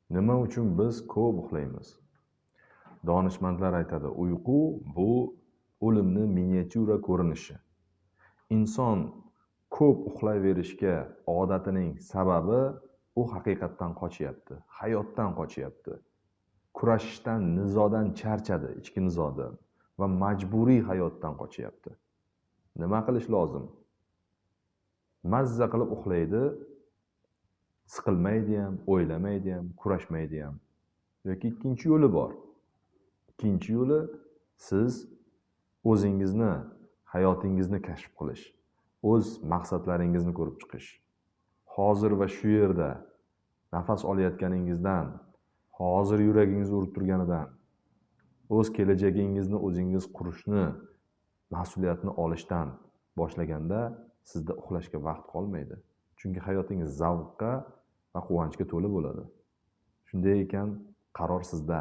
Nima uchun biz ko'p uxlaymiz? Donishmandlar aytadi, uyqu bu o'limni miniatyura ko'rinishi. Inson ko'p uxlayverishga odatining sababi u haqiqatdan qochyapti, hayotdan qochyapti. Kurashishdan, nizodan charchadi, ichki nizodan va majburiy hayotdan qochyapti. Nima qilish lozim? Mazza qilib uxlaydi, siqilmaydi ham, o'ylamaydi ham, kurashmaydi ham. Yoki ikkinchi yo'li bor. Ikkinchi yo'li siz o'zingizni, hayotingizni kashf qilish, o'z maqsadlaringizni ko'rib chiqish. Hozir va shu yerda nafas olayotganingizdan, hozir yuragingiz urib turganidan, o'z kelajagingizni o'zingiz qurishni, mas'uliyatni olishdan boshlaganda sizda uxlashga vaqt qolmaydi. Chunki hayotingiz zavqqa va quvonchga to'la bo'ladi. Shunday ekan, qaror sizda.